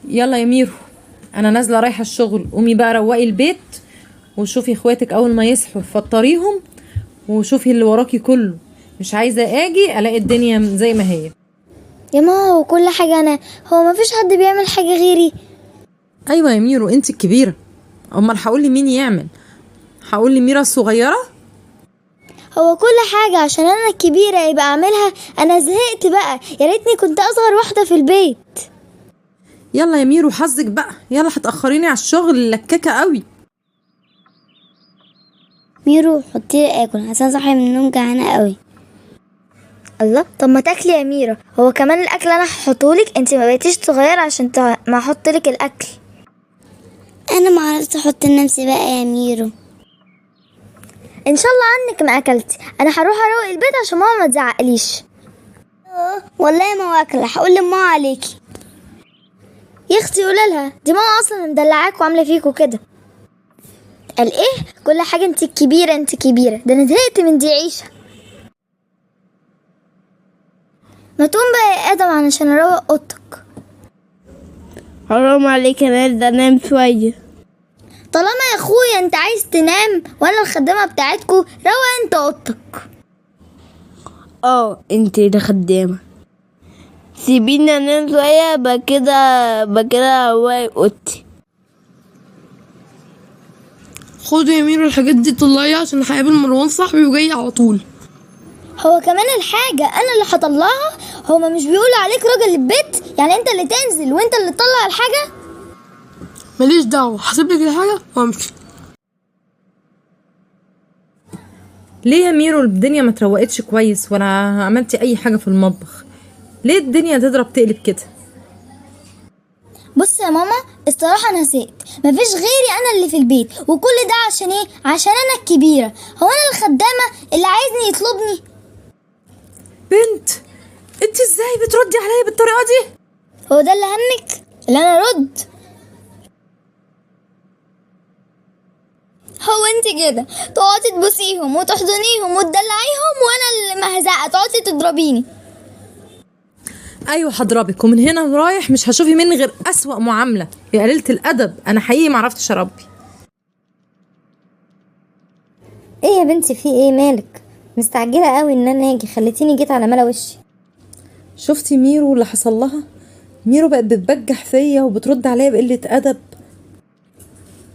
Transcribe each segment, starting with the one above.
يلا يا ميرو، انا نازله رايحة الشغل، قومي بقى روقي البيت وشوفي اخواتك اول ما يصحوا فطريهم، وشوفي اللي وراكي كله. مش عايزه اجي الاقي الدنيا زي ما هي. يا ماما هو كل حاجة انا، هو ما فيش حد بيعمل حاجة غيري؟ ايوه يا ميرو انت الكبيرة، امال هقول لمين يعمل؟ هقول لميرا الصغيرة؟ هو كل حاجة عشان انا الكبيرة يبقى اعملها؟ انا زهقت بقى، يا ريتني كنت اصغر واحدة في البيت. يلا يا ميرو حظك بقى، يلا هتاخريني على الشغل، لكاكه قوي. ميرو حطي لي اكل عشان صاحية من النوم جعانة قوي. الله، طب ما تاكلي يا ميرا، هو كمان الاكل انا هحطهولك، انت ما بقيتيش صغيرة عشان ما احطلك الاكل. انا ما عرفت احط لنفسي بقى يا ميرو. ان شاء الله عنك ما اكلتي، انا هروح اروق البيت عشان ماما ما تزعقليش. والله ما واكله، هقول لماما عليكي. يا اختي قولي لها، دي ماما اصلا مدلعاك وعامله فيكوا كده. قال ايه كل حاجة انت الكبيرة انت كبيرة، ده انا زهقت من دي عيشه. ما تقوم بقى يا ادم علشان اروق اوضتك. حرام عليك انا عايزه انام شوية. طالما يا اخويا انت عايز تنام وانا الخدامة بتاعتكو، روق انت اوضتك. انت اللي خدامه، سيبيني انام شوية بكده اروق اوضتي. خدوا يا ميرو الحاجات دي طلعيها عشان هقابل مروان صاحبي وجاي على طول. هو كمان الحاجة أنا اللي هطلعها؟ هما مش بيقولوا عليك راجل البيت؟ يعني أنت اللي تنزل وأنت اللي تطلع الحاجة؟ ماليش دعوة، هسيب لك الحاجة وأمشي. ليه يا ميرو الدنيا ما تروقتش كويس ولا عملتي أي حاجة في المطبخ؟ ليه الدنيا تضرب تقلب كده؟ بص يا ماما الصراحة أنا زهقت، مفيش غيري أنا اللي في البيت، وكل ده عشان إيه؟ عشان أنا الكبيرة. هو أنا الخدامة اللي عايزني يطلبني؟ بنت انت ازاي بتردي عليا بالطريقة دي؟ هو ده اللي همك؟ اللي انا ارد؟ هو انت كده تقعدي تبوسيهم وتحضنيهم وتدلعيهم وانا اللي مهزقه تقعدي تضربيني؟ ايوه هضربك، ومن هنا ورايح مش هشوفي مني غير اسوأ معاملة يا قليله الادب. انا حقيقي ما عرفتش اربي. ايه يا بنتي في ايه مالك مستعجلة قوي ان انا اجي؟ خليتيني جيت على ملا وشي. شفتي ميرو اللي حصل لها؟ ميرو بقت بتبجح فيا وبترد عليا بقلة ادب.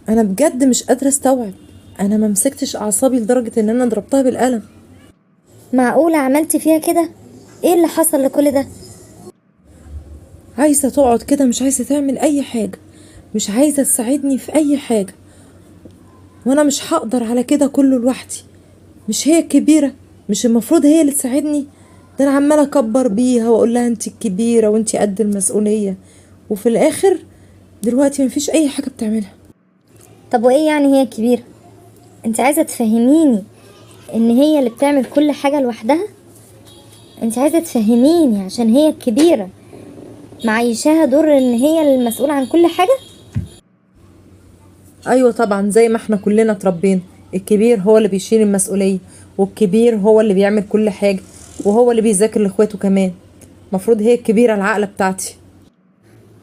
انا بجد مش قادرة استوعب، انا ما مسكتش اعصابي لدرجة ان انا ضربتها بالقلم. معقولة عملتي فيها كده؟ ايه اللي حصل لكل ده؟ عايزه تقعد كده، مش عايزه تعمل اي حاجة، مش عايزه تساعدني في اي حاجة، وانا مش هقدر على كده كله لوحدي. مش هي الكبيرة؟ مش المفروض هي اللي تساعدني؟ ده انا عماله اكبر بيها واقول لها انت الكبيرة وانت قد المسؤولية، وفي الاخر دلوقتي مفيش اي حاجة بتعملها. طب وايه يعني هي كبيرة؟ انت عايزه تفهميني ان هي اللي بتعمل كل حاجة لوحدها؟ انت عايزه تفهميني عشان هي الكبيرة معيشاها دور ان هي المسؤولة عن كل حاجة؟ ايوه طبعا، زي ما احنا كلنا اتربينا، الكبير هو اللي بيشيل المسؤولية، والكبير هو اللي بيعمل كل حاجة، وهو اللي بيذاكر لاخواته كمان. المفروض هي الكبيرة العاقلة بتاعتي.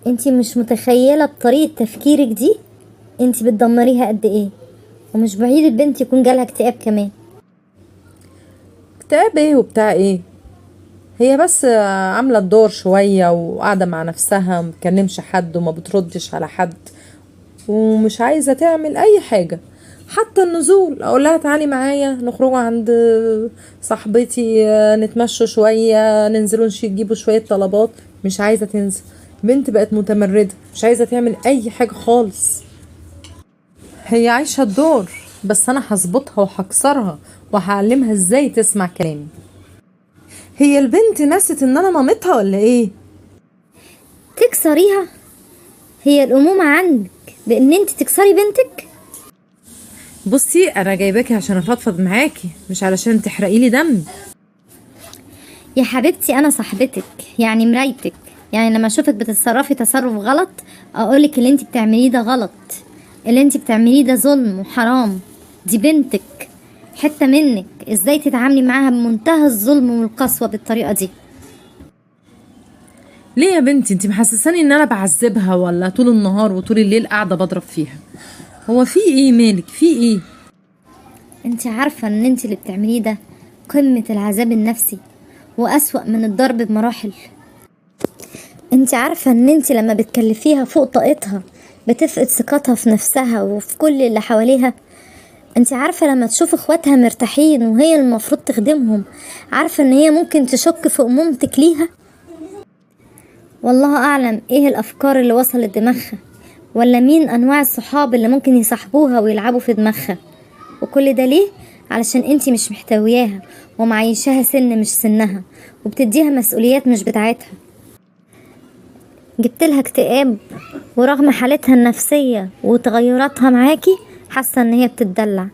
انتي مش متخيله بطريقة تفكيرك دي انتي بتدمريها قد ايه، ومش بعيد البنت يكون جالها اكتئاب كمان. اكتئاب ايه وبتاع ايه؟ هي بس عامله الدور شوية وقاعدة مع نفسها، وما بتكلمش حد وما بتردش على حد، ومش عايزه تعمل اي حاجة. حتى النزول اقول لها تعالي معايا نخرج عند صاحبتي نتمشى شوية، ننزلوا نجيبوا شوية طلبات، مش عايزه تنزل. بنت بقت متمرده، مش عايزه تعمل اي حاجة خالص. هي عايشه الدور، بس انا هظبطها وهكسرها وهعلمها ازاي تسمع كلامي. هي البنت نست ان انا مامتها ولا ايه؟ تكسريها؟ هي الامومة عندك بان انت تكسري بنتك؟ بصي انا جايباكي عشان افضفض معاكي، مش علشان تحرقي لي دمي. يا حبيبتي انا صاحبتك، يعني مرايتك، يعني لما اشوفك بتتصرفي تصرف غلط اقولك اللي انت بتعمليه ده غلط، اللي انت بتعمليه ده ظلم وحرام. دي بنتك، حتة منك، ازاي تتعاملي معاها بمنتهى الظلم والقسوة بالطريقة دي؟ ليه يا بنتي؟ انت محسساني ان انا بعذبها ولا طول النهار وطول الليل قاعدة بضرب فيها. هو في ايه؟ مالك؟ في ايه؟ انت عارفة ان انت اللي بتعمليه ده قمة العذاب النفسي وأسوأ من الضرب بمراحل. انت عارفة ان انت لما بتكلفيها فوق طاقتها بتفقد ثقتها في نفسها وفي كل اللي حواليها. انت عارفة لما تشوف اخواتها مرتاحين وهي المفروض تخدمهم، عارفة ان هي ممكن تشك في امومتك ليها. والله اعلم ايه الافكار اللي وصلت دماغها، ولا مين انواع الصحاب اللي ممكن يصاحبوها ويلعبوا في دماغها. وكل ده ليه؟ علشان انتي مش محتوياها ومعيشاها سن مش سنها، وبتديها مسؤوليات مش بتاعتها. جبتلها اكتئاب، ورغم حالتها النفسية وتغيراتها معاكي حاسة ان هي بتتدلع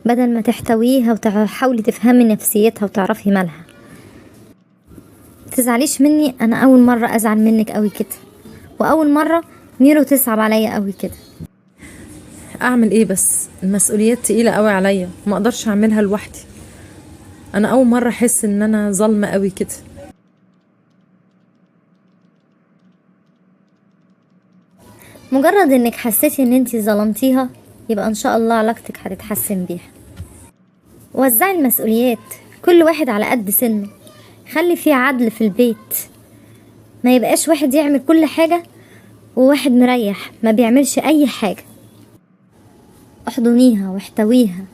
بدل ما تحتويها وتحاولي تفهمي نفسيتها وتعرفي مالها. تزعليش مني، انا اول مرة ازعل منك قوي كده، واول مرة ميرو تصعب عليا قوي كده. اعمل ايه بس؟ المسؤوليات تقيلة قوي عليا، ما اقدرش اعملها لوحدي. انا اول مرة احس ان انا ظالمه قوي كده. مجرد انك حسيتي ان انتي ظلمتيها يبقى ان شاء الله علاقتك هتتحسن بيها. وزعي المسؤوليات، كل واحد على قد سنة، خلي فيه عدل في البيت، ما يبقاش واحد يعمل كل حاجة وواحد مريح ما بيعملش اي حاجة. احضنيها واحتويها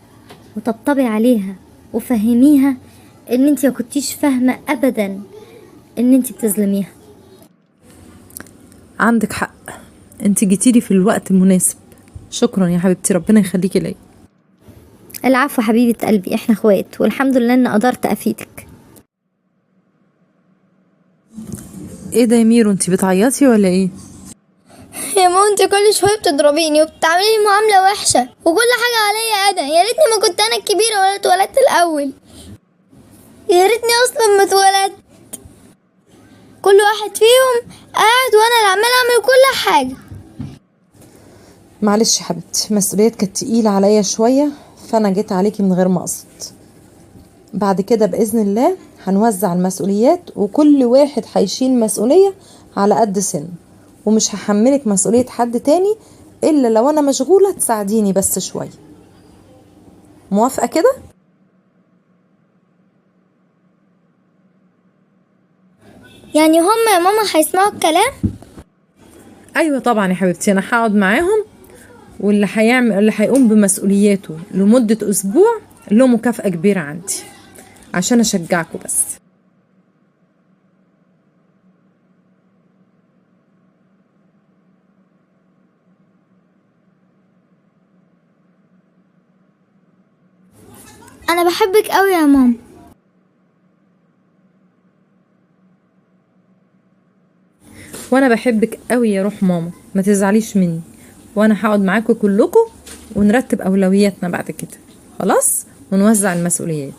وطبطبي عليها وفهميها ان انتي ما كنتيش فاهمة ابدا ان انتي بتظلميها. عندك حق، انتي جيتيلي في الوقت المناسب. شكرا يا حبيبتي، ربنا يخليكي ليا. العفو حبيبة قلبي، احنا اخوات والحمد لله ان قدرت افيدك. ايه ده يا ميرو، انتي بتعيطي ولا ايه؟ يا ماما انت كل شوية بتضربيني وبتعامليني معاملة وحشة وكل حاجة عليا انا. يا ريتني ما كنت انا الكبيرة ولا اتولدت الاول، يا ريتني اصلا ما اتولدت. كل واحد فيهم قاعد وانا اللي عماله اعمل كل حاجة. معلش يا حبيبتي، المسؤوليات كانت تقيلة عليا شوية فانا جيت عليكي من غير ما اقصد. بعد كده باذن الله هنوزع المسؤوليات وكل واحد هيشيل مسؤولية على قد سنة، ومش هحملك مسؤولية حد تاني إلا لو أنا مشغولة تساعديني بس شوية. موافقة كده؟ يعني هم يا ماما هيسمعوا الكلام؟ أيوة طبعا يا حبيبتي، أنا هقعد معاهم، واللي هيعمل اللي هيقوم بمسؤولياته لمدة أسبوع له مكافأة كبيرة عندي عشان أشجعكم بس. انا بحبك قوي يا ماما. وانا بحبك قوي يا روح ماما، ما تزعليش مني، وانا هقعد معاكم كلكم ونرتب اولوياتنا بعد كده، خلاص، ونوزع المسؤوليات.